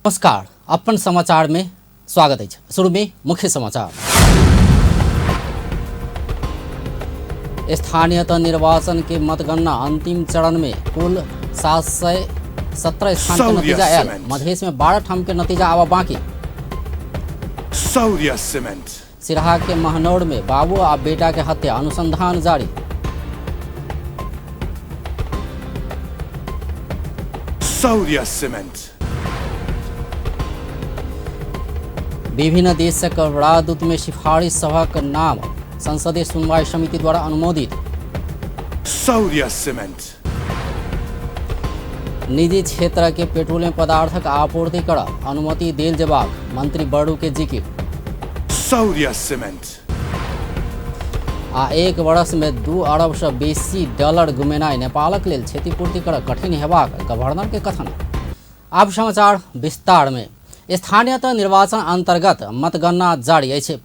नमस्कार, अपन समाचार में स्वागत अछि। शुरू में मुख्य समाचार। स्थानीय तह निर्वाचन के मतगणना अंतिम चरण में कुल 717 स्थान के नतीजा आयल। मधेश में 12 ठाम के नतीजा आवा बाकी। सौर्य सीमेंट। सिरहा के महनौर में बाबू आ बेटा के हत्या, अनुसंधान जारी। सौर्य सीमेंट। विभिन्न देशक राजदूत में सिफारिश सभक नाम संसदीय सुनवाई समिति द्वारा अनुमोदित। सौर्य सीमेंट। निजी क्षेत्र के पेट्रोलियम पदार्थक आपूर्ति कर अनुमति देल जेबाक मंत्री बड़ू के जिकिर। सौर्य सीमेंट। आ एक वर्ष में 2 अरब से बेसी डॉलर गुमेनाइ नेपालक लेल क्षतिपूर्ति कर कठिन हेबाक गवर्नर के कथन। आब समाचार विस्तार में। स्थानीय तह निर्वाचन अंतर्गत मतगणना जारी अछि।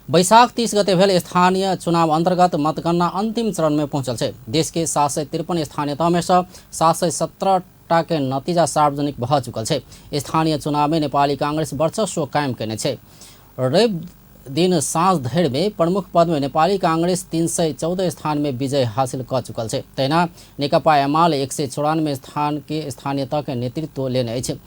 बैसाख 30 गते भेल स्थानीय चुनाव अंतर्गत मतगणना अंतिम चरण में पहुंचल छै। देश के 753 स्थानीय तह में से 717 टा के नतीजा सार्वजनिक भऽ चुकल छै। स्थानीय चुनाव में नेपाली कांग्रेस वर्चस्व कायम केने छै। रवि दिन साँझ धरि में प्रमुख पद में नेपाली कांग्रेस 314 स्थान में विजय हासिल कऽ चुकल छै। तहिना नेकपा एमाले 194 स्थान के स्थानीय तह के नेतृत्व लेने अछि।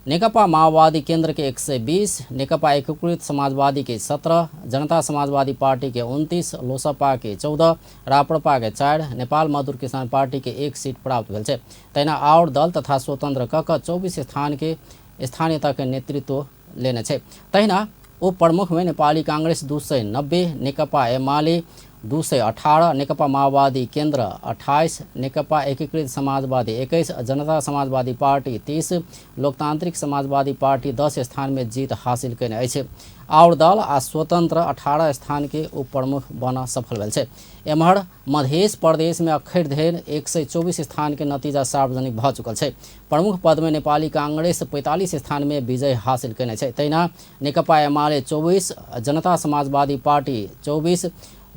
नेकपा माओवादी केंद्र के 120, नेकपा एकीकृत समाजवादी के 17, जनता समाजवादी पार्टी के 29, लोसपा के 14, राप्रपा के 4, नेपाल मजदूर किसान पार्टी के 1 सीट प्राप्त भेल छै। तहिना आओर दल तथा स्वतंत्र क क 24 स्थान के स्थानीय तह के नेतृत्व लेने छै। तहिना उप प्रमुख में नेपाली कांग्रेस 290, नेकपा एमाले 218, नेकपा माओवादी केंद्र 28, नेकपा एकीकृत समाजवादी 21, जनता समाजवादी पार्टी 30, लोकतांत्रिक समाजवादी पार्टी 10 स्थान में जीत हासिल केने अछि। आओर दल आ स्वतंत्र 18 स्थान के उप प्रमुख बन सफल भेल छै। एम्हर मधेश प्रदेश में अखर धरि 124 स्थान के नतीजा सार्वजनिक भऽ चुकल छै। प्रमुख पद में नेपाली कांग्रेस 45 स्थान में विजय हासिल केने छै। तहिना नेकपा एमाले 24, जनता समाजवादी पार्टी 24,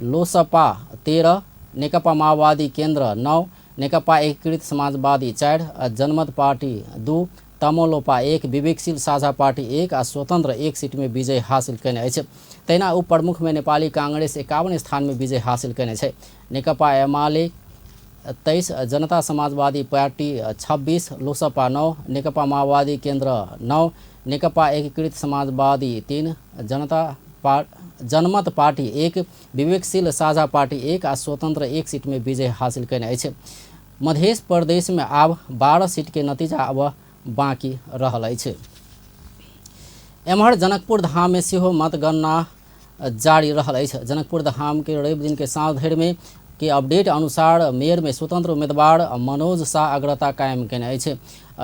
लोसपा 13, नेकपा माओवादी केंद्र 9, नेकपा एकीकृत समाजवादी 4, जनमत पार्टी 2, तमोलोपा 1, विवेकशील साझा पार्टी 1 आ स्वतंत्र 1 सीट में विजय हासिल केने अछि। तहिना उप प्रमुख में नेपाली कांग्रेस 51 स्थान में विजय हासिल केने छै। नेकपा एमाले 23, जनता समाजवादी पार्टी 26, लोसपा 9, नेकपा माओवादी केंद्र 9, नेकपा एकीकृत समाजवादी 3, जनमत पार्टी 1, विवेकशील साझा पार्टी 1 आ स्वतंत्र 1 सीट में विजय हासिल केने अछि। मधेश प्रदेश में आब 12 सीट के नतीजा अब बाकी रहल अछि। एम्हर जनकपुर धाम में सेहो मतगणना जारी रहल अछि। जनकपुर धाम के रवि दिन के साँझ धरि में के अपडेट अनुसार मेयर में स्वतंत्र उम्मीदवार मनोज शाह अग्रता कायम केने अछि।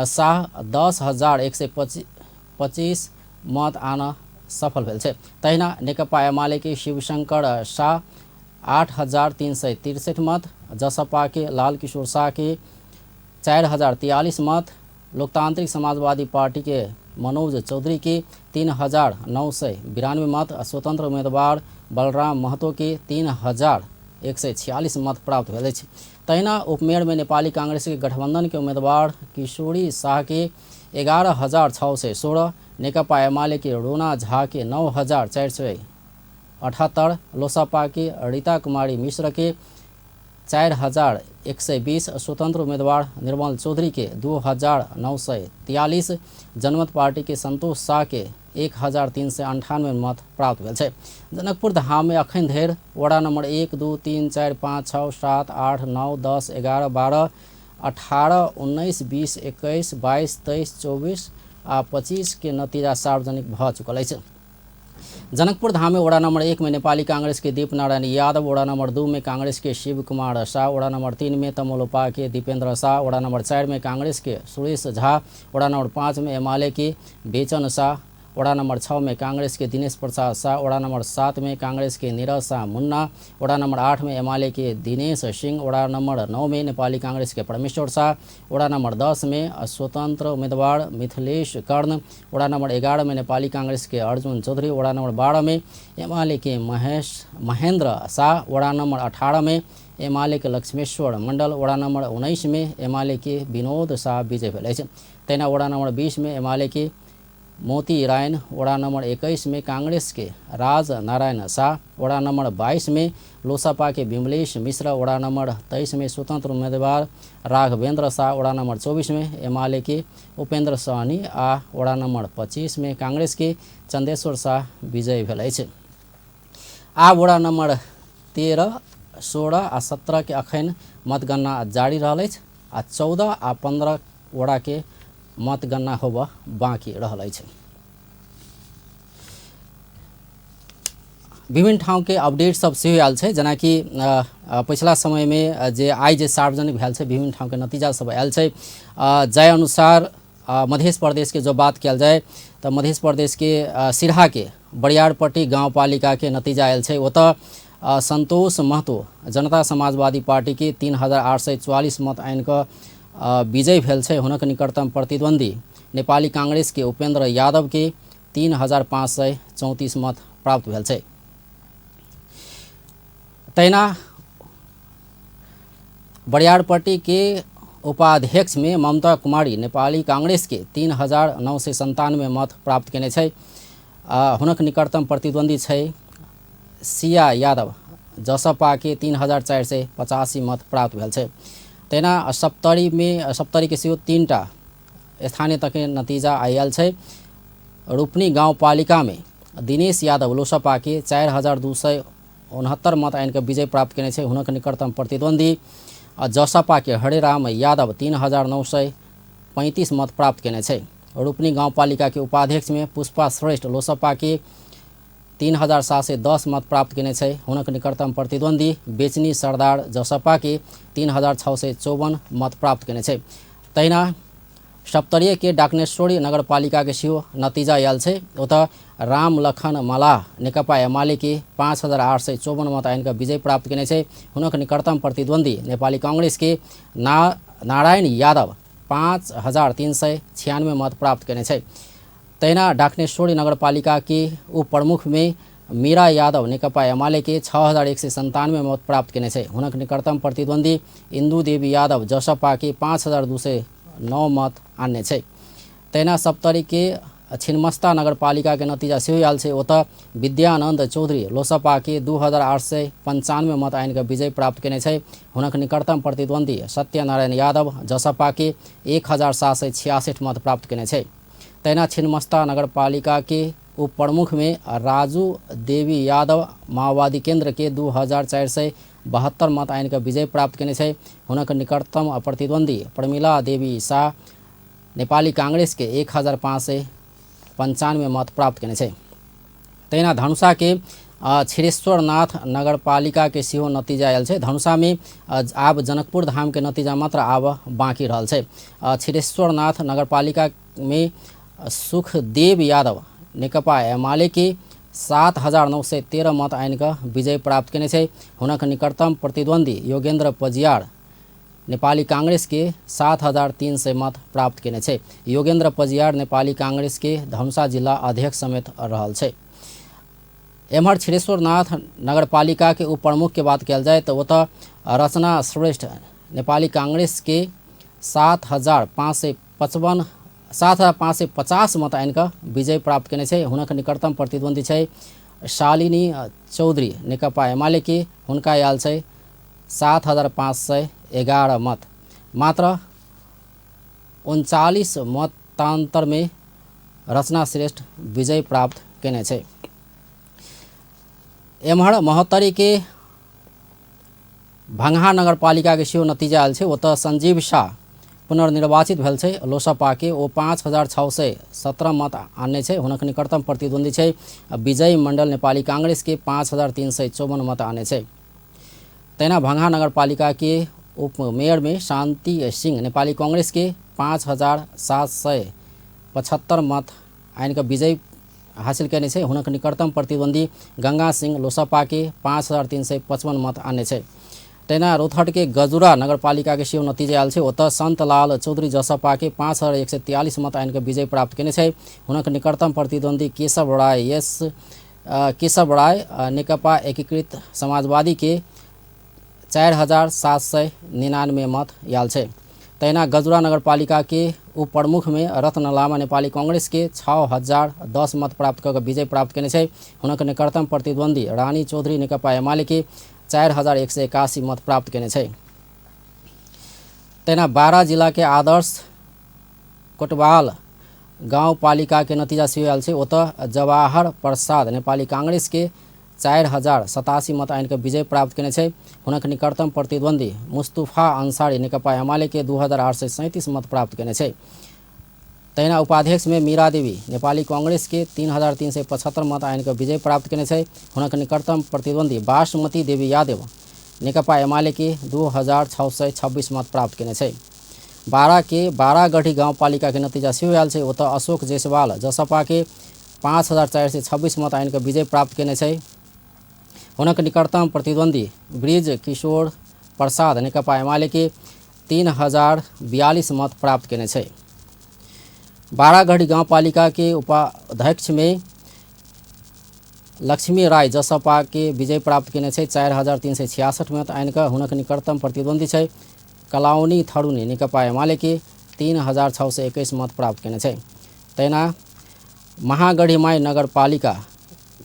शाह 10,125 मत आन सफल भेल छै। तहिना नेकपा एमाले के शिवशंकर शाह 8,363 मत, जसपा के लाल किशोर शाह के 4,043 मत, लोकतांत्रिक समाजवादी पार्टी के मनोज चौधरी के 3,992 मत, स्वतंत्र उम्मीदवार बलराम महतो के 3,146 मत प्राप्त भेल अछि। तहिना उपमेयर में नेपाली कांग्रेस के गठबंधन के उम्मीदवार किशोरी शाह के 11,616, नेकपा एमाले के रोना झा के 9,478, लोसपा के रीता कुमारी मिश्र के 4,120, स्वतंत्र उम्मीदवार निर्मल चौधरी के 2,943, जनमत पार्टी के संतोष शाह के 1,398 मत प्राप्त भेल छै। जनकपुर धाम में अखन धरि वडा नंबर 1, 2, 3, 4, 5, 6, 7, 8, 9, 10, 11, 12, 18, 19, 20, 21, 22, 23, 24 आ 25 के नतीजा सार्वजनिक भऽ चुकल अछि। जनकपुर धाम में वडा नंबर 1 में नेपाली कांग्रेस के दीप नारायण यादव, वडा नंबर 2 में कांग्रेस के शिव कुमार शाह, वडा नंबर 3 में तमोलोपा के दीपेंद्र शाह, वडा नंबर 4 में कांग्रेस के सुरेश झा, वडा नंबर 5 में एमाले के बेचन शाह, वडा नंबर 6 में कांग्रेस के दिनेश प्रसाद शाह, वडा नंबर 7 में कांग्रेस के नीरज शाह मुन्ना, वडा नंबर 8 में एमाले के दिनेश सिंह, वडा नंबर 9 में नेपाली कांग्रेस के परमेश्वर शाह, वडा नंबर 10 में स्वतंत्र उम्मीदवार मिथिलेश कर्ण, वडा नंबर 11 में नेपाली कांग्रेस के अर्जुन चौधरी, वडा नंबर 12 में एमाले के महेंद्र शाह, वडा नंबर 18 में एमाले के लक्ष्मेश्वर मंडल, वडा नंबर 19 में एमाले के विनोद शाह विजय भेल अछि। तहिना वडा नंबर 20 में एमाले के मोती रायन, वडा नम्बर 21 में कांग्रेस के राज नारायण शाह, वडा नम्बर 22 में लोसपा के विमलेश मिश्र, वडा नम्बर 23 में स्वतंत्र उम्मीदवार राघवेंद्र शाह, वडा नम्बर 24 में एमाले के उपेंद्र सहनी आ वडा नम्बर 25 में कांग्रेस के चंदेश्वर शाह विजयी भेल अछि। आ वडा नम्बर 13, 16 आ 17 के अखन मतगणना जारी रहल अछि आ 14 आ 15 वडा के मतगणना होबऽ बाँकी रहल अछि। विभिन्न ठाउँके अपडेट सब सेहो आयल छै, जेनाकि पछिला समयमे जे आइ जे सार्वजनिक भेल छै विभिन्न ठाउँके नतीजा सब आयल छै। जाहि अनुसार मध्य प्रदेशके जो बात कयल जाय तऽ मध्य प्रदेशके सिरहाके बरियारपट्टी गाउँपालिकाके नतीजा आयल छै। ओतऽ संतोष महतो जनता समाजवादी पार्टीके 3844 मत आनि कऽ विजयी भेल छै। हुनक निकटतम प्रतिद्वंदी नेपाली कांग्रेसके उपेंद्र यादवके 3534 मत प्राप्त भेल छै। तहिना बरियारपट्टी के उपाध्यक्ष में ममता कुमारी नेपाली कांग्रेस के 3997 मत प्राप्त केने छै। हुनक निकटतम प्रतिद्वंदी छै सिया यादव जसपा के 3485 मत प्राप्त भेल छै। तहिना सप्तरी के सेहो 3टा स्थानीय तहके नतीजा आयल छै। रूपनी गाउँपालिका में दिनेश यादव लोसपा के 4269 मत आनि कऽ विजय प्राप्त केने छै। हुनक निकटतम प्रतिद्वंदी जसपा के हरेराम यादव 3935 मत प्राप्त केने छै। रूपनी गाउँपालिका के उपाध्यक्ष में पुष्पा श्रेष्ठ लोसपा के 3710 मत प्राप्त केने छै। हुनक निकटतम प्रतिद्वंदी बेचनी सरदार जसपा के 3654 मत प्राप्त केने छै। तहिना सप्तरीय के डाकनेश्वरी नगरपालिका के सेहो नतीजा आयल छै। ओतऽ राम लखन मलाह नेकपा एमाले के 5854 मत आनि कऽ विजय प्राप्त केने छै। हुनक निकटतम प्रतिद्वंदी नेपाली कांग्रेस के नारायण यादव 5396 मत प्राप्त केने छै। तहिना डाकनेश्वरी नगरपालिका के उप प्रमुख में मीरा यादव नेकपा एमाले के 6197 मत प्राप्त केने छै। हुनक निकटतम प्रतिद्वंदी इंदू देवी यादव जसपा के 5209 मत आनने छै। तहिना सप्तरी के छिन्मस्ता नगरपालिका के नतीजा सेहो आयल छै। ओतऽ विद्यानंद चौधरी लोसपा के 2895 मत आनि कऽ विजय प्राप्त केने छै। हुनक निकटतम प्रतिद्वंदी सत्यनारायण यादव जसपा के 1766 मत प्राप्त केने छै। तहिना छिन्मस्ता नगरपालिका के उप प्रमुख में राजू देवी यादव माओवादी केंद्र के 2472 मत आनि कऽ विजय प्राप्त केने छै। हुनक निकटतम प्रतिद्वंदी प्रमिला देवी शाह नेपाली कांग्रेस के 1595 मत प्राप्त केने छै। तहिना धनुषा के क्षीरेश्वरनाथ नगरपालिका के सेहो नतीजा आयल छै। धनुषा में आब जनकपुर धाम के नतीजा मात्र आब बाँकी रहल छै। क्षीरेश्वरनाथ नगरपालिका में सुखदेव यादव नेकपा एमाले के 7913 मत आनि कऽ विजय प्राप्त केने छै। हुनक निकटतम प्रतिद्वंदी योगेंद्र पजियार नेपाली कांग्रेस के 7300 मत प्राप्त केने छै। योगेंद्र पजियार नेपाली कांग्रेस के धनुषा जिला अध्यक्ष समेत रहल छै। एम्हर क्षीरेश्वरनाथ नगरपालिका के उप प्रमुख के बात कयल जाय तऽ ओतऽ रचना श्रेष्ठ नेपाली कांग्रेस के 7555 7550 मत आनि कऽ विजय प्राप्त केने छै। हुनक निकटतम प्रतिद्वंदी छै शालिनी चौधरी नेकपा एमाले के, हुनका आयल छै 7511 मत। मात्र 39 मतान्तर में रचना श्रेष्ठ विजय प्राप्त केने छै। एम्हर महोत्तरी के भंगहा नगरपालिका के सेहो नतीजा आयल छै। ओतऽ संजीव शाह पुनर्निर्वाचित भेल छै लोसपा के, ओ 5617 मत आनने छै। हुनक निकटतम प्रतिद्वंदी छै विजय मंडल नेपाली कांग्रेस के 5354 मत आनने छै। तहिना भंगहा नगरपालिका के उप मेयर में शांति सिंह नेपाली कांग्रेस के 5775 मत आनि कऽ विजय हासिल केने छै। हुनक निकटतम प्रतिद्वंदी गंगा सिंह लोसपा के 5355 मत आनने छै। तहिना रौतहट के गजुरा नगरपालिका के सेहो नतीजा आयल छै। ओतऽ संतलाल चौधरी जसपा के 5143 मत आनि कऽ विजय प्राप्त केने छै। हुनक निकटतम प्रतिद्वंदी केशव राय केशव राय नेकपा एकीकृत समाजवादी के 4799 मत आयल छै। तहिना गजुरा नगरपालिका के उप प्रमुख में रत्न लामा नेपाली कांग्रेस के 6010 मत प्राप्त कऽ विजय प्राप्त केने छै। हुनक निकटतम प्रतिद्वंदी रानी चौधरी नेकपा एमाले के 4181 मत प्राप्त केने छै। तहिना बारा जिला के आदर्श कोटवाल गाउँपालिका के नतिजा सेहो आयल छै। ओतऽ जवाहर प्रसाद नेपाली कांग्रेस के 4087 मत आनि कऽ विजय प्राप्त केने छै। हुनक निकटतम प्रतिद्वंदी मुस्तफा अंसारी नेकपा एमाले के 2837 मत प्राप्त केने छै। तहिना उपाध्यक्ष में मीरा देवी नेपाली कांग्रेस के 3375 मत आनि कऽ विजय प्राप्त केने छै। हुनक निकटतम प्रतिद्वंदी बासमती देवी यादव नेकपा एमाले के 2626 मत प्राप्त केने छै। बारा के बारागढ़ी गाउँपालिका के नतिजा सेहो आयल छै। ओतऽ अशोक जायसवाल जसपा के 5426 मत आनि कऽ विजय प्राप्त केने छै। हुनक निकटतम प्रतिद्वंदी ब्रिज किशोर प्रसाद नेकपा एमाले के 3042 मत प्राप्त केने छै। बारागढ़ी गाउँपालिका के उपाध्यक्ष में लक्ष्मी राय जसपा के विजय प्राप्त केने छै 4366 मत आनि कऽ। हुनक निकटतम प्रतिद्वंदी छै कलाउनी थरुनी नेकपा एमाले के 3621 मत प्राप्त केने छै। तहिना महागढ़ीमाई नगरपालिका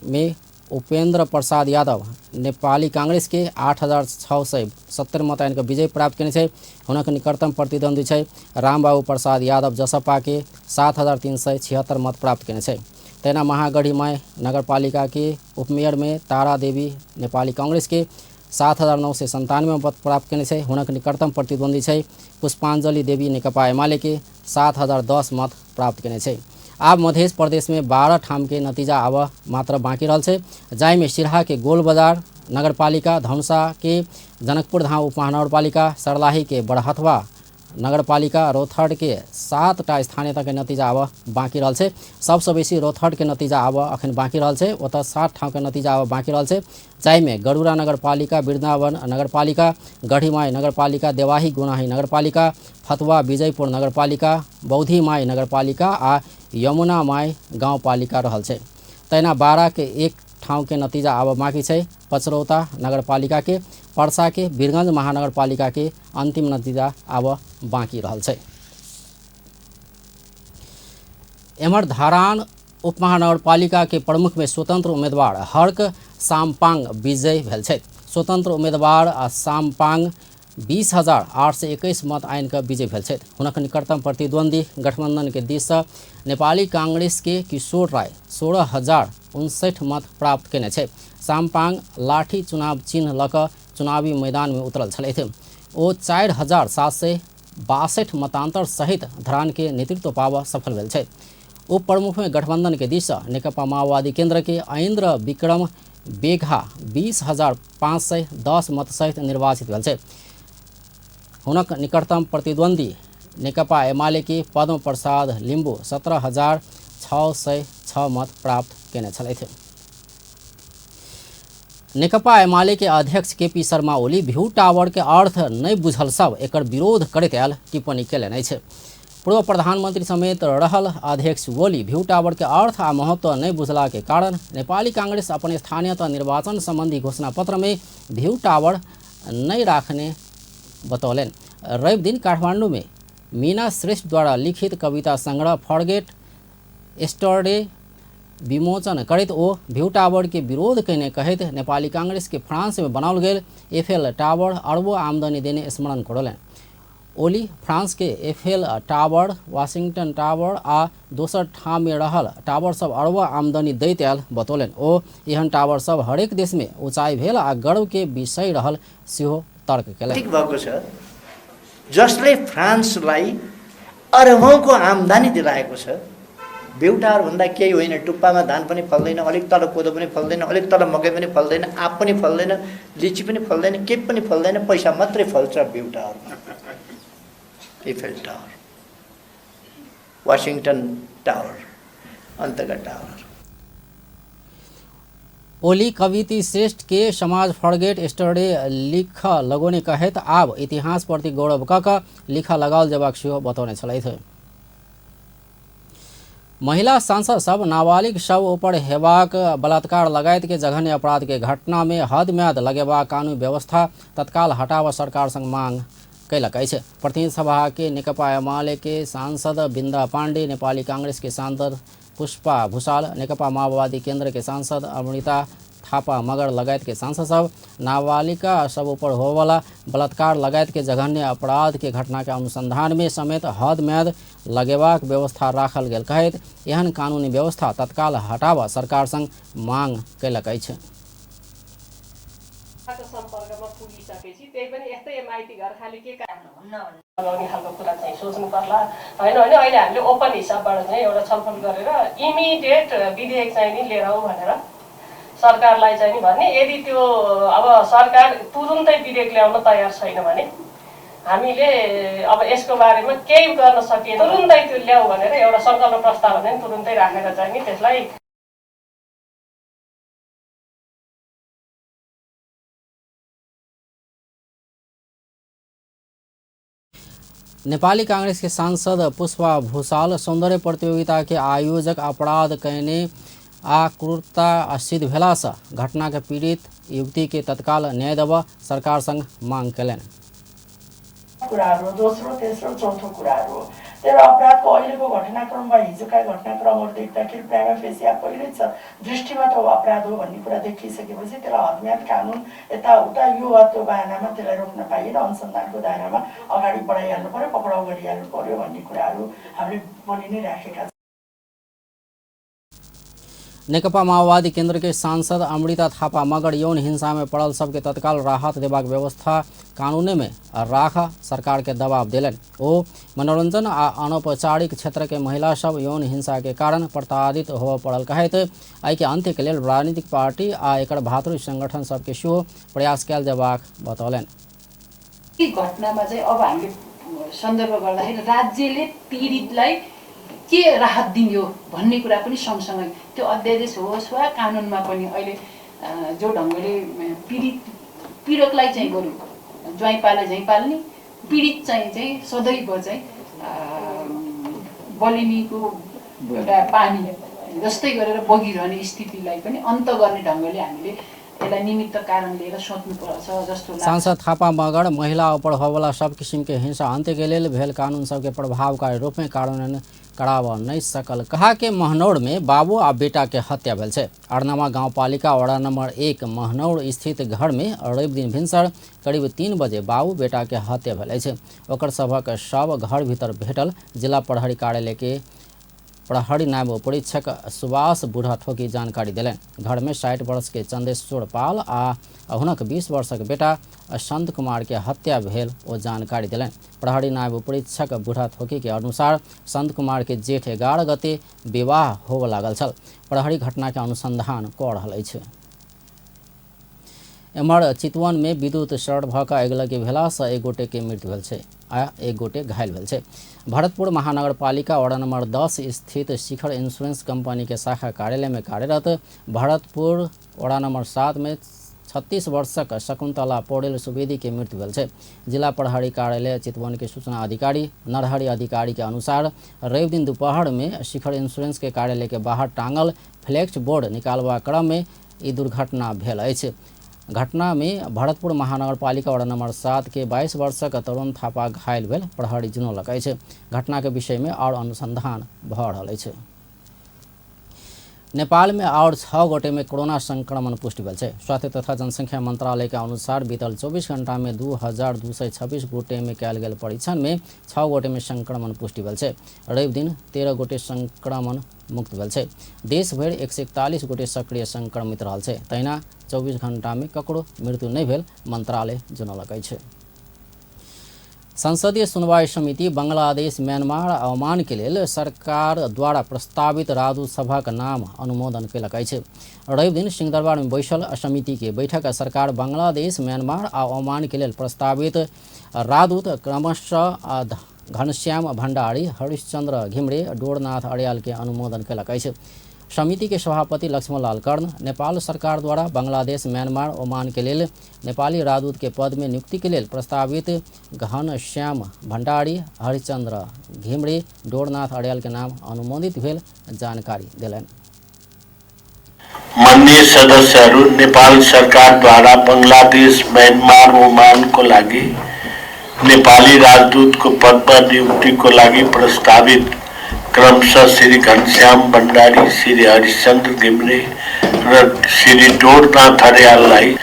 में उपेंद्र प्रसाद यादव नेपाली कांग्रेस के 8670 मत आनि कऽ विजय प्राप्त केने छै। हुनक निकटतम प्रतिद्वंदी छै रामबाबू प्रसाद यादव जसपा के 7376 मत प्राप्त केने छै। तहिना महागढ़ीमाई नगरपालिका के उपमेयर में तारा देवी नेपाली कांग्रेस के 7997 मत प्राप्त केने छै। हुनक निकटतम प्रतिद्वंदी छै पुष्पांजलि देवी नेकपा एमाले के 7010 मत प्राप्त केने छै। आब मध्य प्रदेश में 12 ठाम के नतीजा आब मात्र बाँकी रहल छै, जाहिमे सिरहा के गोल बाजार नगरपालिका, धनुषा के जनकपुर धाम उपमहानगरपालिका, सर्लाही के बरहथवा नगरपालिका, रौतहट के 7टा स्थानीयता के नतीजा आब बाँकी रहल छै। सबसँ बेसी रौतहट के नतीजा आब अखन बाँकी रहल छै। ओतऽ 7 ठाम के नतीजा आब बाँकी रहल छै, जाहिमे गरुड़ा नगरपालिका, वृंदावन नगरपालिका, गढ़ीमाई नगरपालिका, देवाही गुनाही नगरपालिका, फतुआ विजयपुर नगरपालिका, बौद्धिमाई नगरपालिका आ यमुना माई गाउँपालिका रहल छै। तहिना बारा के 1 ठाउँ के नतीजा आब बाँकी छै, पचरौता नगरपालिका के, पर्सा के वीरगंज महानगरपालिका के अंतिम नतीजा आब बाँकी रहल छै। एम्हर धरान उपमहानगरपालिका के प्रमुख में स्वतंत्र उम्मीदवार हर्क सामपांग विजय भेल छथि। स्वतंत्र उम्मीदवार आ सामपांग 20,821 मत आनि कऽ विजय भेल छथि। हुनक निकटतम प्रतिद्वंदी गठबंधन के दिससँ नेपाली कांग्रेस के किशोर राय 16,059 मत प्राप्त केने छै। सामपांग लाठी चुनाव चिन्ह लऽ कऽ चुनावी मैदान में उतरल छलथि। ओ 4,762 मतांतर सहित धरान के नेतृत्व पाबऽ सफल भेल छै। उप प्रमुख में गठबंधन के दिससँ नेकपा माओवादी केंद्र के ऐन्द्र विक्रम बेघा 20,510 मत सहित निर्वाचित भेल छै। हुनक निकटतम प्रतिद्वंदी नेकपा एमाले के पद्म प्रसाद लिम्बू 17,606 मत प्राप्त केने छलथि। नेकपा एमाले के अध्यक्ष KP Sharma Oli view tower के अर्थ नहि बुझल सब एकर विरोध करैत आयल टिप्पणी केलनि अछि। पूर्व प्रधानमंत्री समेत रहल अध्यक्ष ओली व्यू टावर के अर्थ आ महत्व नहि बुझला के कारण नेपाली कांग्रेस अपन स्थानीय निर्वाचन संबंधी घोषणा पत्र में व्यू टावर नहि राखने बतौलनि। रवि दिन काठमांडू में मीना श्रेष्ठ द्वारा लिखित कविता संग्रह फॉरगेट एस्टरडे विमोचन करैत ओ व्यू टावर के विरोध कयने कहैत नेपाली कांग्रेस के फ्रांस में बनाओल गेल एफएल टावर अरबों आमदनी देने स्मरण करौलनि। ओली फ्रांस के एफएल टावर, वाशिंगटन टावर आ दोसर ठाम में रहल टावर सब अरबों आमदनी दैत आयल बतौलनि। ओ एहन टावर सब हरेक देश में ऊंचाई भेल आ गर्व के विषय रहल सेहो तर्क केलनि। भएको छ जसले फ्रान्सलाई अरबौंको आम्दानी दिलाएको छ। बेउ टावर भन्दा केही होइन, टुप्पामा धान पनि फल्दैन, अलिक तल कोदो पनि फल्दैन, अलिक तल मकै पनि फल्दैन, आँप पनि फल्दैन, लिची पनि फल्दैन, केही पनि फल्दैन, पैसा मात्रै फल्छ बेउ टावरमा। एफेल टावर, वाशिङटन टावर, अन्तका टावर। ओली कविती श्रेष्ठ के समाज फॉरगेट एस्टरडे लिख लगौने कहैत आब इतिहास प्रति गौरव कऽ कऽ लिख लगाओल जेबाक सेहो बतौने छलथि। महिला सांसद सब नाबालिग सब ऊपर हेबाक बलात्कार लगायत के जघन्य अपराध के घटना में हद म्याद लगेबाक कानून व्यवस्था तत्काल हटाव सरकार संग मांग कयलक अछि। प्रतिनिधि सभा के नेकपा एमाले के सांसद बिन्दा पाण्डे, नेपाली कांग्रेस के सांसद पुष्पा भूषाल, नेकपा माओवादी केंद्र के सांसद अमृता थापा मगर लगायत के सांसद सब नाबालिका सब ऊपर होवला बलात्कार लगायत के जघन्य अपराध के घटना के अनुसंधान में समेत हद म्याद लगेबाक व्यवस्था राखल गेल कहैत एहन कानूनी व्यवस्था तत्काल हटाबऽ सरकार संग मांग कयलक अछि। सम्पर्कमा पुगिसकेपछि त्यही पनि यस्तै एमआइटी घर खाली के लगाउने खालको कुरा चाहिँ सोच्नु पर्ला होइन भने अहिले हामीले ओपन हिसाबबाट चाहिँ एउटा छलफल गरेर इमिडिएट विधेयक चाहिँ नि लिएर आऊ भनेर सरकारलाई चाहिँ नि भन्ने। यदि त्यो अब सरकार तुरुन्तै विधेयक ल्याउन तयार छैन भने हामीले अब यसको बारेमा केही गर्न सकिएन, तुरुन्तै त्यो ल्याऊ भनेर एउटा सङ्कल्प प्रस्ताव भने तुरुन्तै राखेर चाहिँ नि त्यसलाई। नेपाली कांग्रेस के सांसद पुष्पा भूषाल सौंदर्य प्रतियोगिता के आयोजक अपराध कयने आ क्रूरता सिद्ध भेलासँ घटना के पीड़ित युवती के तत्काल न्याय देबऽ सरकार संग मांग कयलनि। कुराहरू दोस्रो तेस्रो चौथो कुराहरू हो। तर अपराधको अहिलेको घटनाक्रम वा हिजोका घटनाक्रमहरू देख्दाखेरि प्राइमा फेसिया पहिल्यै दृष्टिमा त अपराध हो भन्ने कुरा देखिसकेपछि त्यसलाई हदम्याद कानुन यताउता यो वा त्यो बहानामा त्यसलाई रोक्न पाइएन, अनुसन्धानको दायरामा अगाडि बढाइहाल्नु पर्यो, पक्राउ गरिहाल्नु पर्यो भन्ने कुराहरू हामीले भनि नै राखेका छौँ। नेकपा माओवादी केंद्र के सांसद अमृता थापा मगर यौन हिंसा में पड़ल सबके तत्काल राहत देबाक व्यवस्था कानूने में राख सरकार के दबाव देलनि। ओ मनोरंजन आ अनौपचारिक क्षेत्र के महिला सब यौन हिंसा के कारण प्रताड़ित होबय पड़ल कहैत एहि के अंत्य के लेल राजनीतिक पार्टी आ एकर भातृ संगठन सबके सेहो प्रयास कयल जेबाक बतौलनि। यी घटनामा चाहिँ अब हामीले सन्दर्भ गर्दाखेरि राज्यले पीडितलाई के राहत दिने हो भन्ने कुरा पनि सँगसँगै त्यो अध्यादेश होस् वा कानुनमा पनि अहिले जो ढङ्गले पीडित पीडकलाई चाहिँ बरु ज्वाइँ पाले झैँ पाल्ने, पीडित चाहिँ चाहिँ सदैव चाहिँ बलिनीको एउटा पानी जस्तै गरेर बगिरहने स्थितिलाई पनि अन्त गर्ने ढङ्गले हामीले यसलाई निमित्त कारण लिएर सोच्नुपर्छ जस्तो लाग्छ। सांसद थापा मगर महिला ऊपर होवला सब किसिम के हिंसा अंत्य के लेल भेल कानून सबके प्रभावकारी रूप में कार्यान्वयन कराबऽ नहि सकल कहा के महनौर में बाबू आ बेटा के हत्या भेल छै। अरनामा गांवपालिका वार्ड नंबर 1 महनौर स्थित घर में रवि दिन भिनसर करीब 3 बजे बाबू बेटा के हत्या भेल अछि। ओकर सभक शव घर भीतर भेटल जिला प्रहरी कार्यालय के प्रहरी नायब उपरीक्षक सुभाष बूढ़ा ठोकी जानकारी देलनि। घर में 60 वर्ष के चंदेश्वर पाल आ हुनक 20 वर्षक बेटा संत कुमार के हत्या भेल ओ जानकारी देलनि। प्रहरी नायब उपरीक्षक बूढ़ा ठोकी के अनुसार संत कुमार के जेठ 11 गते विवाह होबय लागल छल। प्रहरी घटना के अनुसंधान कऽ रहल अछि। एम्हर चितवन में विद्युत शॉर्ट भऽ कऽ अगिलगी भेलासँ एक गोटे के मृत्यु भेल छै आ एक गोटे घायल भेल छै। भरतपुर महानगरपालिका वार्ड नंबर 10 स्थित शिखर इंश्योरेंस कंपनी के शाखा कार्यालय में कार्यरत भरतपुर वार्ड नंबर 7 में 36 वर्षक शकुंतला पौडेल सुवेदी के मृत्यु भेल छै। जिला प्रहरी कार्यालय चितवन के सूचना अधिकारी नरहरि अधिकारी के अनुसार रवि दिन दोपहर में शिखर इंश्योरेंस के कार्यालय के बाहर टांगल फ्लेक्स बोर्ड निकालबा क्रम में ई दुर्घटना भेल अछि। घटना में भरतपुर महानगरपालिका वार्ड नंबर 7 के 22 वर्षक तरुण थापा घायल भेल प्रहरी जनौलक अछि। घटना के विषय में और अनुसंधान भऽ रहल अछि। नेपाल में और 6 गोटे में कोरोना संक्रमण पुष्टि भेल छै। स्वास्थ्य तथा जनसंख्या मंत्रालय के अनुसार बीतल 24 घंटा में 2226 गोटे में कयल गेल परीक्षण में 6 गोटे में संक्रमण पुष्टि भेल छै। रवि दिन 13 गोटे संक्रमण मुक्त भेल छै। देश भरि 141 गोटे सक्रिय संक्रमित रहल छै। तहिना 24 घंटा में ककरो मृत्यु नहि भेल मंत्रालय जनौलक अछि। संसदीय सुनवाई समिति बांग्लादेश, म्यांमार आ ओमान के लेल सरकार द्वारा प्रस्तावित राजदूत सभक नाम अनुमोदन कयलक अछि। रवि दिन सिंहदरबार में बैसल समिति के बैठक सरकार बांग्लादेश, म्यांमार आ ओमान के लेल प्रस्तावित राजदूत क्रमशः घनश्याम भंडारी, हरिश्चंद्र घिमरे, डोरनाथ अर्याल के अनुमोदन कयलक अछि। समिति के सभापति लक्ष्मणलाल कर्ण नेपाल सरकार द्वारा बांग्लादेश, म्यांमार, ओमान के लेल नेपाली राजदूत के पद में नियुक्ति के लेल प्रस्तावित घनश्याम भंडारी, हरिश्चंद्र घिमरे, डोरनाथ अर्याल के नाम अनुमोदित भेल जानकारी देलनि। माननीय सदस्यहरू, नेपाल सरकारद्वारा बङ्गलादेश, म्यानमार, ओमानको लागि नेपाली राजदूतको पदमा नियुक्तिको लागि प्रस्तावित क्रमशः श्री घनश्याम भण्डारी, श्री हरिश्चन्द्र घिमिरे र श्री डोरनाथ अर्याललाई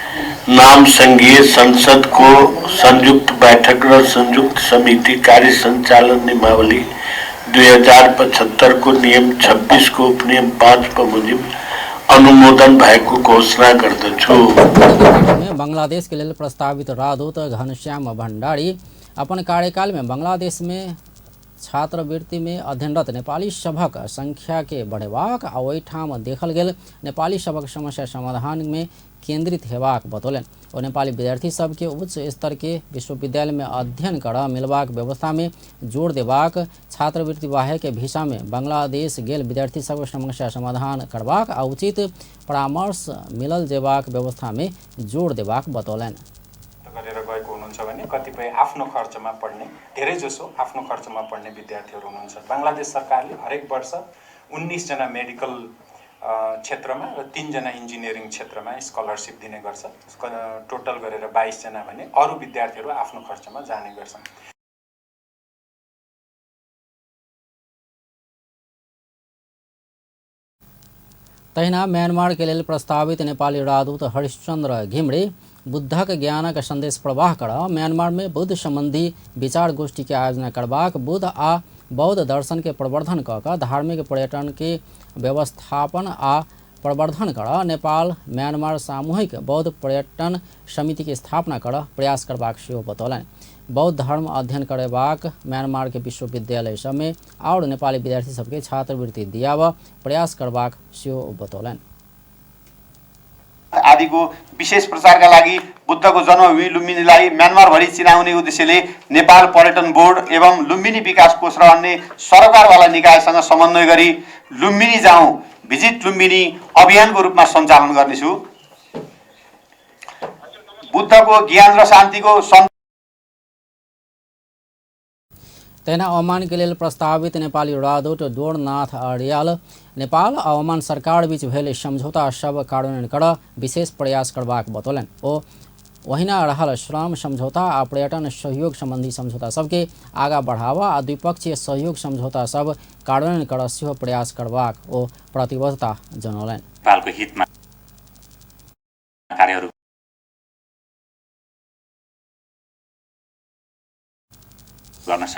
नाम संघीय संसदको संयुक्त बैठक र संयुक्त समिति कार्य सञ्चालन नियमावली 2075 को नियम 26 को उपनियम 5 बमोजिम अनुमोदन भएको घोषणा गर्दछु। में बांग्लादेश के लेल प्रस्तावित राजदूत घनश्याम भंडारी अपन कार्यकाल में बांग्लादेश में छात्रवृत्ति में अध्ययनरत नेपाली सभक संख्या के बढ़ेबाक आ ओहिठाम देखल गेल नेपाली सभक समस्या समाधान में केंद्रित हेबाक बतौलनि। ओ नेपाली विद्यार्थी सबके उच्च स्तर के विश्वविद्यालय में अध्ययन कर मिलबाक व्यवस्था में जोर देबाक, छात्रवृत्ति बाहेक भिसा में बांग्लादेश गेल विद्यार्थी सबके समस्या समाधान करबाक आ उचित परामर्श मिलल जेबाक व्यवस्था में जोर देबाक बतौलनि। गरेर गएको हुनुहुन्छ भने कतिपय आफ्नो खर्चमा पढ्ने, धेरैजसो आफ्नो खर्चमा पढ्ने विद्यार्थीहरू हुनुहुन्छ। बङ्गलादेश सरकारले हरेक वर्ष 19 जना मेडिकल क्षेत्रमा र 3 जना इन्जिनियरिङ क्षेत्रमा स्कलरसिप दिने गर्छ। टोटल गरेर 22 जना भने अरू विद्यार्थीहरू आफ्नो खर्चमा जाने गर्छन्। तहिना म्यांमार के लेल प्रस्तावित नेपाली राजदूत हरिश्चंद्र घिमिरे बुद्धक ज्ञानक संदेश प्रवाह कर म्यांमार में बुद्ध संबंधी विचार गोष्ठी के आयोजना करबाक, बुद्ध आ बौद्ध दर्शन के प्रवर्धन क क धार्मिक पर्यटन के व्यवस्थापन आ प्रवर्धन कर नेपाल म्यांमार सामूहिक बौद्ध पर्यटन समिति के स्थापना कर प्रयास करबाक सेहो बतौलनि। बौद्ध धर्म अध्ययन करेबाक म्यांमार के विश्वविद्यालय सब में और नेपाली विद्यार्थी सबके छात्रवृत्ति दियाब प्रयास करबाक सेहो बतौलनि। आदिको विशेष प्रचारका लागि बुद्धको जन्मभूमि लुम्बिनीलाई म्यानमारभरि चिनाउने उद्देश्यले नेपाल पर्यटन बोर्ड एवं लुम्बिनी विकास कोष र अन्य सरकारवाला निकायसँग समन्वय गरी लुम्बिनी जाउँ भिजिट लुम्बिनी अभियानको रूपमा सञ्चालन गर्नेछु। बुद्धको ज्ञान र शान्तिको तहिना ओमान के लेल प्रस्तावित नेपाली राजदूत डोरनाथ अर्याल नेपाल आ ओमान सरकार बीच भेल समझौता सब कार्यान्वयन कर विशेष प्रयास करबाक बतौलनि। ओ ओहिना रहल श्रम समझौता आ पर्यटन सहयोग संबंधी समझौता सबके आगा बढ़ावा आ द्विपक्षीय सहयोग समझौता सब कार्यान्वयन कर सेहो प्रयास करबाक ओ प्रतिबद्धता जनौलनि। नेपालको हितमा कार्यहरू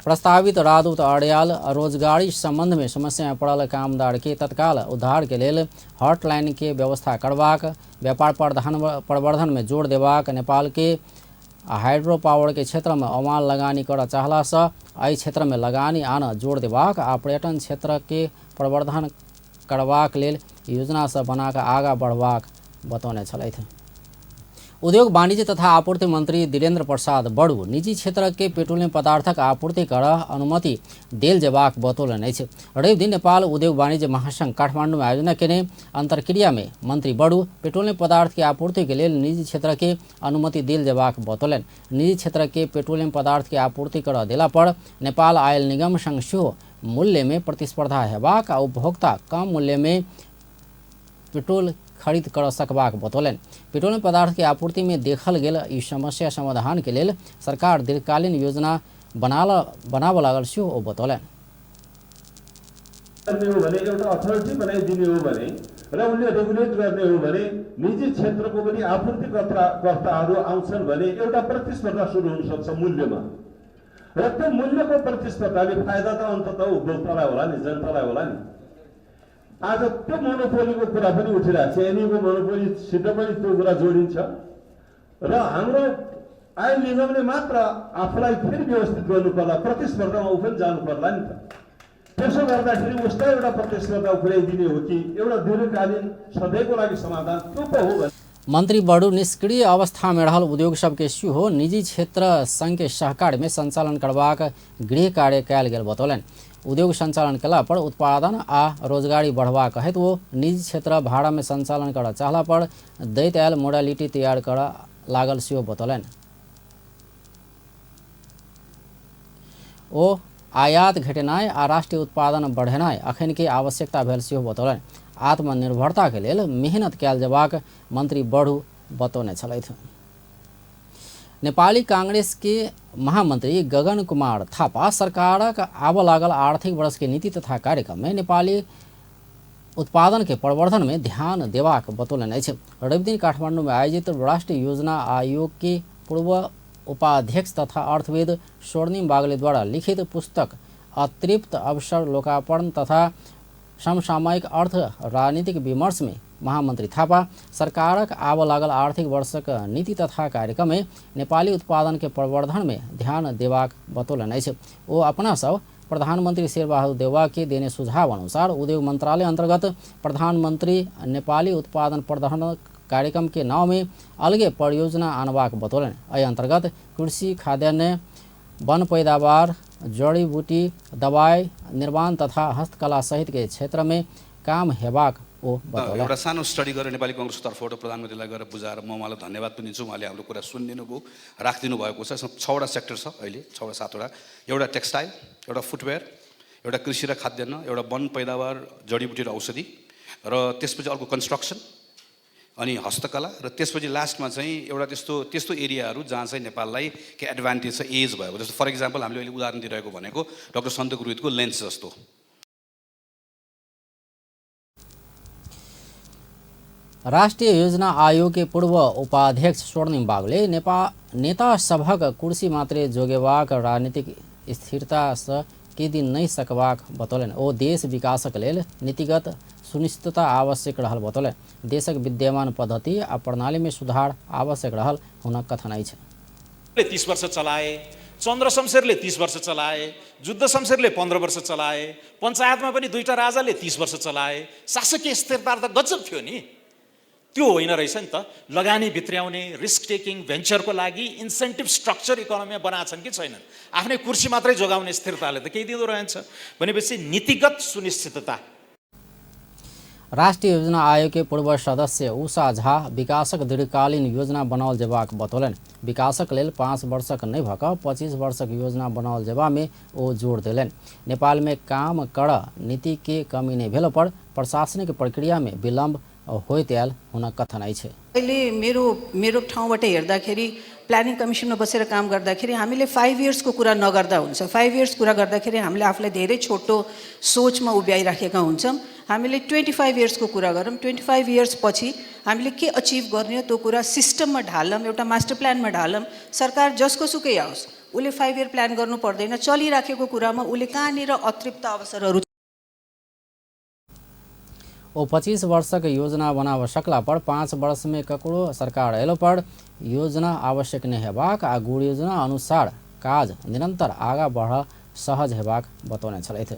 प्रस्तावित राजदूत अर्याल रोजगारी संबंध में समस्या में पड़ल कामदार के तत्काल उद्धार के लेल हॉटलाइन के व्यवस्था करबाक, व्यापार प्रवर्धन में जोर देबाक, नेपाल के हाइड्रो पावर के क्षेत्र में ओमान लगानी कर चाहला से एहि क्षेत्र में लगानी आन जोर देबाक आ पर्यटन क्षेत्र के प्रवर्धन करबाक लेल योजना सब बनाकर आगा बढ़बाक बतौने छलथि। उद्योग वाणिज्य तथा आपूर्ति मंत्री धीरेन्द्र प्रसाद बड़ू निजी क्षेत्र के पेट्रोलियम पदार्थक आपूर्ति कर अनुमति देल जेबाक बतौलनि अछि। रवि दिन नेपाल उद्योग वाणिज्य महासंघ काठमांडू में आयोजना केने अंतर्क्रिया में मंत्री बड़ू पेट्रोलियम पदार्थ के आपूर्ति के लेल निजी क्षेत्र के अनुमति देल जेबाक बतौलनि। निजी क्षेत्र के पेट्रोलियम पदार्थ के आपूर्ति कर देला पर नेपाल आयल निगम संग सेहो मूल्य में प्रतिस्पर्धा हेबाक आ उपभोक्ता कम मूल्य में पेट्रोल खरीद कर सकबाक बतौलनि। पेट्रोलियम पदार्थ के आपूर्ति में देखल गेल ई समस्या समाधान के लेल सरकार दीर्घकालीन योजना बनाबऽ लागल सेहो ओ बतौलनि। गर्ने हो भने एउटा अथोरिटी बनाइदिने हो भने र उनले रेगुलेट गर्ने हो भने निजी क्षेत्रको पनि आपूर्तिकर्ताहरू आउँछन् भने एउटा प्रतिस्पर्धा सुरु हुन सक्छ मूल्यमा, र त्यो मूल्यको प्रतिस्पर्धाले फाइदा त अन्ततः उपभोक्तालाई होला नि, जनतालाई होला नि। आज त्यो मोनोपोलीको कुरा पनि उठिरहेको छ, एनईको मोनोपोलीसित पनि त्यो कुरा जोडिन्छ र हाम्रो आयल निगमले मात्र आफूलाई फेरि व्यवस्थित गर्नु पर्ला, प्रतिस्पर्धामा ऊ पनि जानु पर्ला नि त। त्यसो गर्दाखेरि उसलाई एउटा प्रतिस्पर्धा पुर्याइदिने हो कि एउटा दीर्घकालीन सधैँको लागि समाधान त्यो पो हो। मंत्री बड़ू निष्क्रिय अवस्था में रहल उद्योग सबके सेहो निजी क्षेत्र संघ के सहकार में संचालन करबाक गृह कार्य कयल गेल बतौलनि। उद्योग संचालन कला पर उत्पादन आ रोजगारी बढ़बाक हेतु ओ निजी क्षेत्र भाड़ा में संचालन कर चाहला पर दैत आयल मोडालिटी तैयार कर लागल सेहो बतौलनि। ओ आयात घटेनाइ आ राष्ट्रीय उत्पादन बढ़ेनाइ अखन के आवश्यकता भेल सेहो बतौलनि। आत्मनिर्भरता के लेल मेहनत कयल जेबाक मंत्री बड़ू बतौने छलथि। नेपाली कांग्रेस के महामंत्री गगन कुमार थापा सरकारक आबऽ लागल आर्थिक वर्ष के नीति तथा कार्यक्रम में नेपाली उत्पादन के प्रवर्धन में ध्यान देबाक बतौलनि अछि। रविदिन काठमांडू में आयोजित राष्ट्रीय योजना आयोग के पूर्व उपाध्यक्ष तथा अर्थविद स्वर्णिम बागले द्वारा लिखित पुस्तक अतृप्त अवसर लोकार्पण तथा समसामयिक अर्थ राजनीतिक विमर्श में महामंत्री थापा सरकारक आबऽ लागल आर्थिक वर्षक नीति तथा कार्यक्रम में नेपाली उत्पादन के प्रवर्धन में ध्यान देबाक बतौलनि अछि। ओ अपना सब प्रधानमंत्री शेरबहादुर देउवा के देने सुझाव अनुसार उद्योग मंत्रालय अंतर्गत प्रधानमंत्री नेपाली उत्पादन प्रवर्धन कार्यक्रम के नाव में अलगे परियोजना आनबाक बतौलनि। एहि अंतर्गत कृषि, खाद्यान्न, वन पैदावार, जड़ी बूटी, दवाई निर्माण तथा हस्तकला सहित के क्षेत्र में काम हेबाक ओ बतौलनि। एउटा सानो स्टडी गरेर नेपाली कङ्ग्रेसको तर्फबाट प्रधानमन्त्रीलाई गएर बुझाएर म उहाँलाई धन्यवाद पनि दिन्छु। उहाँले हाम्रो कुरा सुनिदिनु भयो, राखिदिनु भएको छ। यसमा 6वटा सेक्टर छ अहिले, 6वटा 7वटा। एउटा टेक्सटाइल, एउटा फुटवेयर, एउटा कृषि र खाद्यान्न, एउटा वन पैदावार, जडीबुटी र औषधि, र त्यसपछि अर्को कन्स्ट्रक्सन अनि हस्तकला, र त्यसपछि लास्टमा चाहिँ एउटा त्यस्तो त्यस्तो एरियाहरू जहाँ चाहिँ नेपाललाई के एडभान्टेज छ एज भएको। जस्तो फर इक्जाम्पल हामीले अहिले उदाहरण दिइरहेको भनेको डाक्टर सन्तोक रुइतको लेन्स जस्तो। राष्ट्रिय योजना आयोग के पूर्व उपाध्यक्ष स्वर्णिम बागले नेता सभक कुर्सी मात्रे जोगेबाक राजनीतिक स्थिरता से के दिन नहीं सकबाक बतौलनि। ओ देश विकासक लेल नीतिगत सुनिश्चितता आवश्यक रहल बतौलनि। देशक विद्यमान पद्धति आ प्रणाली में सुधार आवश्यक रहल हुनक कथन अछि। 30 वर्ष चलाए, चन्द्र शमशेरले 30 वर्ष चलाए, जुद्ध शमशेरले 15 वर्ष चलाए, पञ्चायतमा पनि दुईटा राजाले 30 वर्ष चलाए। शासकीय स्थिरता त गजब थियो नि, त्यो होइन रहेछ नि त। लगानी भित्र्याउने, रिस्क टेकिङ, भेन्चरको लागि इन्सेन्टिभ स्ट्रक्चर इकोनोमीमा बनाएको छन् कि छैनन्? आफ्नै कुर्सी मात्रै जोगाउने स्थिरताले त केही दिँदो रहन्छ। भनेपछि नीतिगत सुनिश्चितता। राष्ट्रिय योजना आयोग के पूर्व सदस्य उषा झा विकासक दीर्घकालीन योजना बनाओल जेबाक बतौलनि। विकासक लेल 5 वर्षक नहि भऽ कऽ 25 वर्षक योजना बनाओल जेबामे ओ जोर देलनि। नेपाल में काम कर नीति के कमी नहि भेला पर प्रशासनिक प्रक्रिया में विलम्ब होइत आयल हुनक कथन अछि। अहिले मेरो मेरो ठाउँबाट हेर्दाखेरि प्लानिङ कमिसनमा बसेर काम गर्दाखेरि हामीले 5 इयर्सको कुरा नगर्दा हुन्छ। 5 इयर्स कुरा गर्दाखेरि हामीले आफूलाई धेरै छोटो सोचमा उभ्याइराखेका हुन्छौँ। हामीले 25 इयर्सको कुरा गरौँ, 25 इयर्स पछि हामीले के अचिभ गर्ने हो त्यो कुरा सिस्टममा ढालौँ, एउटा मास्टर प्लानमा ढालौँ। सरकार जसको सुकै आओस् उसले 5 इयर प्लान गर्नु पर्दैन। चलिराखेको कुरामा उसले कहाँनिर अतृप्त अवसरहरू। ओ 25 वर्षक योजना बनाब सकला पर 5 वर्ष में ककरो सरकार अयलो पर योजना आवश्यक नहि हेबाक आ गुण योजना अनुसार काज निरंतर आगा बढ़ सहज हेबाक बतौने छलथि।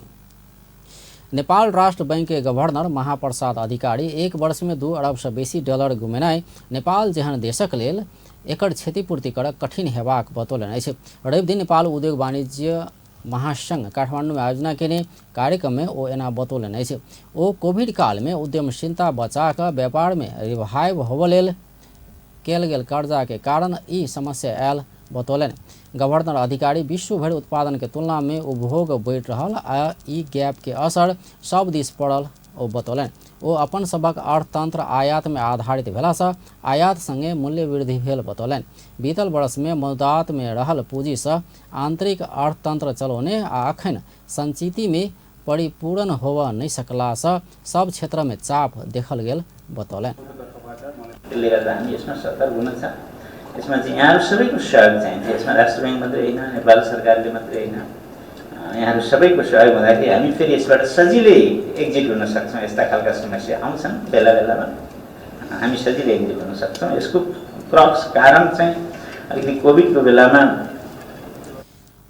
नेपाल राष्ट्र बैंक के गवर्नर महाप्रसाद अधिकारी 1 वर्ष में 2 अरब से बेसी डॉलर गुमेनाइ नेपाल जेहन देशक लेल एकर क्षतिपूर्ति करब कठिन हेबाक बतौलनि अछि। रविदिन नेपाल उद्योग वाणिज्य महासंघ काठमांडू में आयोजना केने कार्यक्रम में ओ एना बतौलनि अछि। ओ कोविड काल में उद्यमशीलता बचा कऽ व्यापार में रिवाइव होबऽ लेल कयल गेल कर्जा के कारण ई समस्या आयल बतौलनि। गवर्नर अधिकारी विश्वभरि उत्पादन के तुलना में उपभोग बढ़ि रहल आ ई गैप के असर सब दिस पड़ल ओ बतौलनि। ओ अपन सभक अर्थतंत्र आयात में आधारित भेलासँ आयात संगे मूल्य वृद्धि भेल बतौलनि। बीतल वर्ष में मौदात में रहल पूंजीसँ आंतरिक अर्थतंत्र चलौने आ अखन संचिति में परिपूरण होबऽ नहि सकलासँ सब क्षेत्र में चाप देखल गेल बतौलनि। त्यसले गर्दा हामी यसमा सतर्क हुन छ। यसमा चाहिँ यहाँहरू सबैको सहयोग चाहिन्छ। यसमा राष्ट्र ब्याङ्क मात्रै होइन, नेपाल सरकारले मात्रै होइन, यहाँहरू सबैको सहयोग हुँदाखेरि हामी फेरि यसबाट सजिलै एक्जिट हुन सक्छौँ। यस्ता खालका समस्या आउँछन् बेला बेलामा, हामी सजिलै एक्जिट हुन सक्छौँ। यसको क्रक्स कारण चाहिँ अलिकति कोभिडको बेलामा।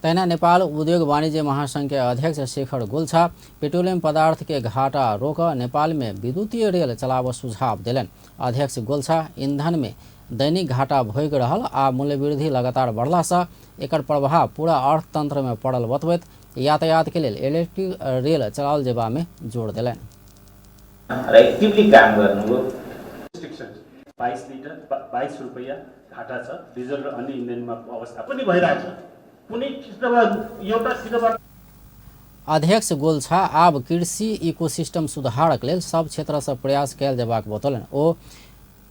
तहिना नेपाल उद्योग वाणिज्य महासंघ के अध्यक्ष शेखर गोल्छा पेट्रोलियम पदार्थ के घाटा रोक नेपाल में विद्युतीय रेल चलाब सुझाव देलनि। अध्यक्ष गोल्छा ईंधन में दैनिक घाटा भोगि रहल आ मूल्यवृद्धि लगातार बढ़लासँ एकर प्रभाव पूरा अर्थतंत्र में पड़ल बतबैत यातायात के लेल इलेक्ट्रिक रेल चलाओल जेबा में जोर देलनि। र एक्टिभली काम गर्नुभयो। 22 लिटर 22 रुपैयाँ घाटा छ डिजल र अन्य इन्धनमा अवस्था पनि भइरहेछ। कुनै क्षेत्रमा एउटा क्षेत्रमा अध्यक्ष गोल्छा आब कृषि इकोसिस्टम सुधारक लेल सब क्षेत्रसँ प्रयास कयल जेबाक बतौलनि। ओ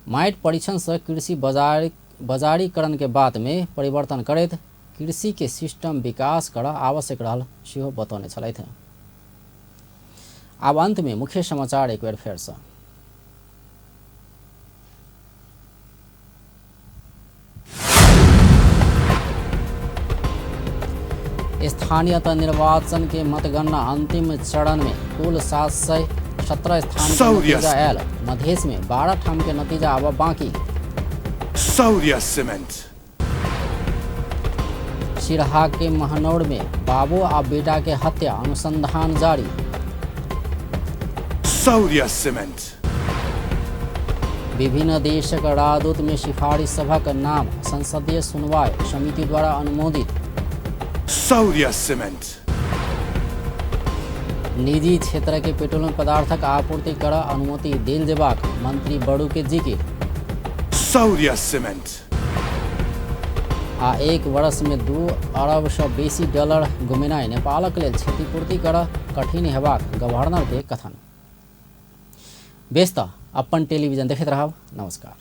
माटि परीक्षणसँ कृषि बाजार बजारीकरण के बात में परिवर्तन करैत कृषि के सिस्टम विकास कर आवश्यक रहल सेहो बतौने छलथि। आब अंत में मुख्य समाचार एक बेर फेर से। स्थानीय तह निर्वाचन के मतगणना अंतिम चरण में कुल 717 स्थान के नतीजा आयल। मधेश में 12 ठाम के नतीजा आब बाकी। शौर्य सीमेंट। सिरहा के महनौर में बाबू आ बेटा के हत्या, अनुसंधान जारी। शौर्य सीमेंट। विभिन्न देशक राजदूत में सिफारिश सभक नाम संसदीय सुनवाई समिति द्वारा अनुमोदित। शौर्य सीमेंट। निजी क्षेत्र के पेट्रोलियम पदार्थक आपूर्ति कर अनुमति देल जेबाक मंत्री बड़ू के जिकिर। शौर्य सीमेंट। आ एक वर्ष में 2 अरब से बेसी डॉलर गुमेनाइ नेपालक लेल क्षतिपूर्ति कर कठिन हेबाक गवर्नर के कथन। बेस त अपन टेलीविजन देखैत रहब। नमस्कार।